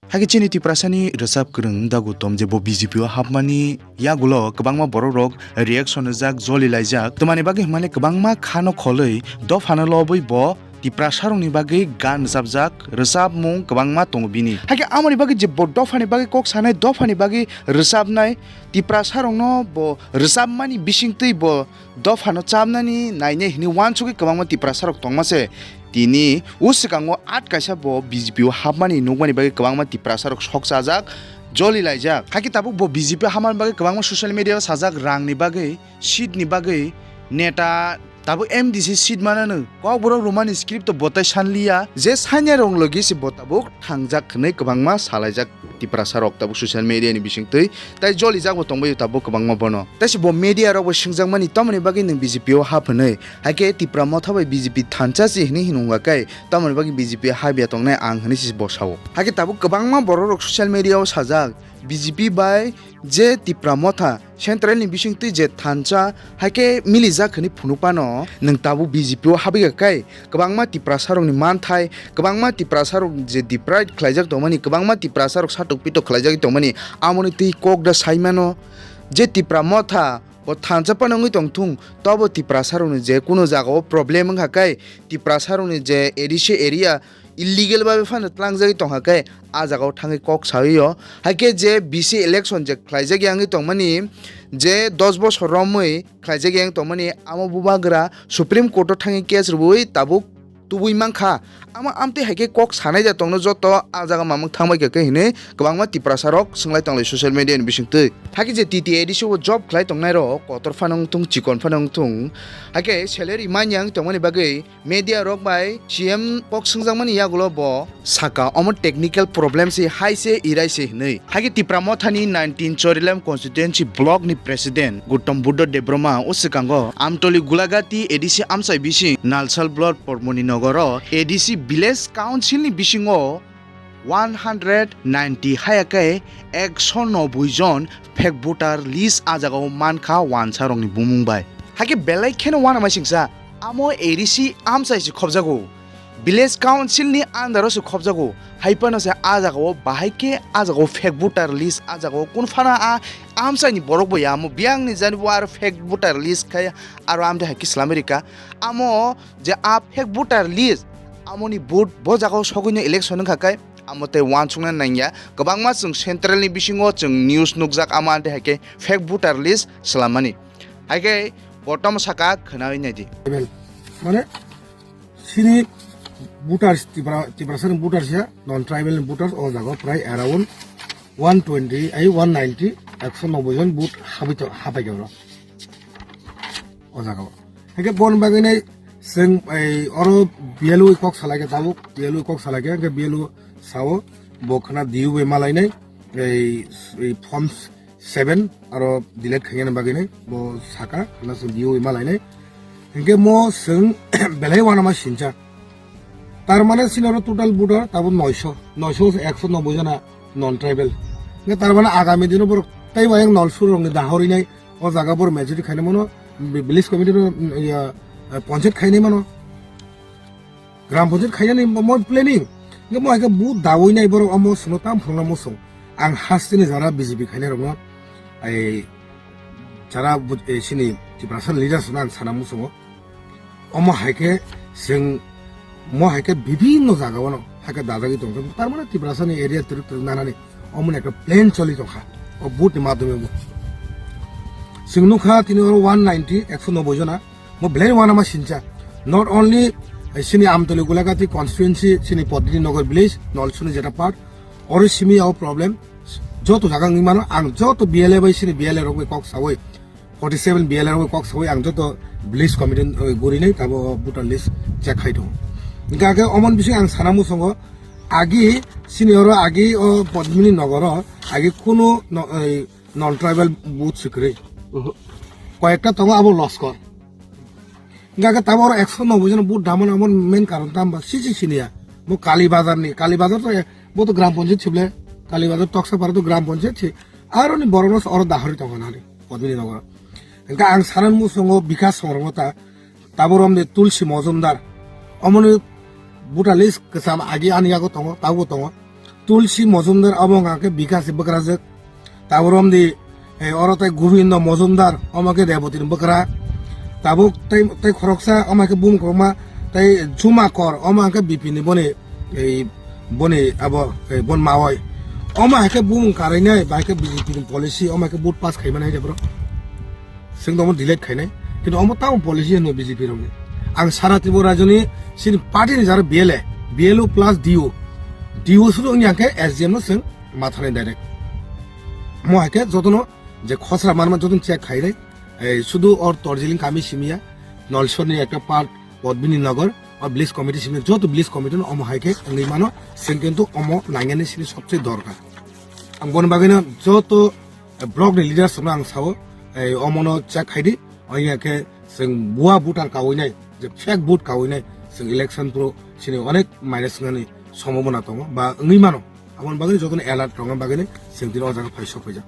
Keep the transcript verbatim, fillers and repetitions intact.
Hakhe chini Tiprasani rwchap kwrwng Dagu Tom je bo B J P o hapmani yagulo kwbangma borok rok reaction rijak, joli laijak. Twmani bagwi hwnmale kwbangma khano kholwi dophano lobwi bo Tiprasarokni bagwi gan rwchapjak, rwchapmung kwbangma tongo bini. Hakhe amoni bagwi je bo dophani bagwi kok sanai, dophani bagwi rwchapnai, Tiprasarokno bo rwchapmani bisingtwi bo dophano chapnani nainai hwnwi uansugwi kwbangma Tiprasarok tongma se. Tini o swkango at kaisa bo B J P o hapmani nukmani bagwi kwbangma Tiprasarok sok chajak, joli laijak. Hakhe tabuk bo B J P o hapmani bagwi kwbangma social media o sajak, rangni bagwi, seat ni bagwi, neta tabuk M D C seat manano. Kokborok romani script o bo tai sanliya, je sanya rong logi se bo tabuk thangjak hwnwi kwbangma salaijak. Tiprasa rok tabuk social media ni bisingtwi tai jolijak bo tongbaio tabuk kwbangma bono. Taisi bo media rok bo swngjakmani, "Tamoni bagwi nwng B J P o hap?" hwnwi. Hakhe Tipra Motha bai B J P thansa si hwnwi hinwi wngkha khe, "Tamoni bagwi B J P o hap ya tongnai ang?" hwnwi si bo sao. Hakhe tabuk kwbangma borok rok social media o sajak, B J P bai je Tipra Motha central ni bisingtwi je thansa, hakhe milijak hwnwi phunuk phano, nwng tabuk B J P o habwi kha kai, kwbangma Tiprasa rokni manthai, kwbangma Tiprasa rok je deprive khlaijak tongmani, kwbangma Tiprasa rok satok pitok khlaijagwi tongmani, amoni twi kok da saimano je Tipra Motha bo thansa phano wngwi tongthung, tobo Tiprasa rokni je kuno jagao problem wngkha kai, Tiprasa rokni je A D C area illegal babe phano tlangjagwi tongkha khe, a jagao thangwi kok sawi o. Hakhe je B C election je khlaijak ya wngwi tongmani, je dos bosor romwi khlaijak ya wngwi tongmani, amo bubagra Supreme Court o thangwi case rwui tabuk tubui mankha. Amo amtwi hai khe kok sanai da tongno joto a jaga mamung thangbai kha khe hinwi kwbangma Tiprasa rok swnglaio tonglai social media ni bisingtwi. Hakhe je T T A D C o job khlai tongnai rok kotor phano wngthung, chikon phano wngthung, hakhe salary manya wngwi tongmani bagwi media rok bai C M kok swngjakmani yagulo bo saka, omo technical problem se, hai se, irai se hinwi. Hakhe Tipra Mothani nineteen Chorilem constituency block ni president Gautam Buddha Debbarma o swkango Amtoli Gulagati A D C amchai bising Nalsal block Pormoni Nogoro A D C village council ni bisingo one hundred ninety haya khe ekso noboi jon fake voter list a jagao mankha wansarokni bumung bai. Hakhe belai kheno uanama singsa, amo A D C amchai se khobjago, village council ni under o se khobjago, hai phano se a jagao bahai khe a jagao fake voter list a jagao kun phano a amchai ni borok bo ya amo biyang ni jani bo aro fake voter list khai aro amde hai khe swlamwi rika. Amo je a fake voter list, amoni vote bo jagao sogwino election wngkha khe, amo tei uansukna nangya. Kwbangma chwng central ni bisingo chwng news nukjak, amo ante hai khe fake voter list swlammani. Hai khe bo tamo saka khwnawi naidi. Mane sini voters, Tipra, Tiprasani voters ya, non tribal ni voters o jagao prai around one twenty, ai one ninety, ekso noboi jon vote habai to, habai khe oro. O jagao. Hingke bon bagwi nai chwng ei oro B L O kok salai khe tabuk, B L O kok salai khe, hingke B L O sao bo khna D U bai malai nai, ei, ei form seven aro delete khaina bagwi nai, bo saka, khna chwng D U bai malai nai. Hingke mo chwng belai uanama sincha. Tar mane sini oro total voter tabuk noisho, noisho ekso noboi jona non tribal. Hingke tar mane agami dino borok tei mayang nolsur rokni dahorwi nai, o jaga borok majority khaina mano, vi-, village committee no, mm, ya, eh, panchayat khainai mano, gram panchayat khainani mo, mo planning. Hingke mo hai khe vote dawi nai borok omo sono tam phunukna muchung. Ang hasteni jara B J P khainai rokno, ai, jara bu-, eh, sini Tiprasa leaders no ang sana muchungo. Omo hai khe chwng mo hai khe bibinno jaga o no hai khe dajagwi tongkha. Tar mane Tiprasani area twrwk twrwk nanani omo ni ekta plan choli tongkha. O vote ni madhyome bo. Chwng nukha tini oro one ninety, ekso noboi jona. Mo belai uanama sincha. Not only, eh, sini Amtoli Gulagati constituency, sini Padmini Nagar village, Nolsuni jeta part, oro simi o problem. Joto jaga wngwi mano, ang joto B L A bai sini B L A rok bai kok sawi. forty seven B L A rok kok sawi ang joto village committee, eh, guri nai tabo voter list check khai tongo. Hingke ake omon bising ang sana muchungo agi sini oro agi o Padmini Nogoro agi kunu no-, eh, non tribal booth se kwrwi. Mhm. Koyekta tongo abo loskor. Hingke ake tabo oro ekso noboi jona booth damani amo main karon tamo siji siniya. Bo Kali Bazar ni, Kali Bazar to, eh, bo to gram panchayat sible, Kali Bazar Toksapara to gram panchayat si. Aroni borok no oro dahori tongo nani, Padmini Nogoro. Hingke ang sanan muchungo Bikas Songrongno ta, tabo romde Tulsi Mojumdar. Omoni voter list kwcham agi ani yago tongo, tabo tongo. Tulsi Mojumdar, omo hwnka khe Bikas ni bwkrajwk. Tabuk romdi, eh, oro tei Gobindo Mojumdar, omo khe Reboti ni bwkra. Tabuk tei, tei khoroksa, omo khe bumung kwbangma, tei Juma Kor, omo hwnka khe B P ni boni, ei, boni abo, ei, bon mawai. Omo hai khe bumung karainai, bai khe B J P ni policy, omo hai khe vote pass khaimani hai de bro. Sing domo delete khainai. Kintu omo tamo policy hwnwi B J P rokni. Ang sara Tripura rajyoni sini party ni jaro B L A, B L O plus D O. D O suru wngya khe S D M no sing mathanai direct. Mo hai khe jotono je khosra manma jotono check khainai. Ei sudu or Dorjiling kami simiya, Nolsor ni ekta part, Padmini Nagar, o village committee simiya, joto village committee no omo hai khe wngwi mano, sing kintu omo nangyani sini sobse dorkar. Ang boni bagwino joto block ni leaders no ang sao, ei omono check khaidi, oya khe sing bua voter kawinai, je fake vote kawinai, sing election pro sini onek minus ngani sombhabona tongo, ba wngwi mano. Aboni bagwi jotono alert rwna bagwi sing tini o jaga phai sok phaijak.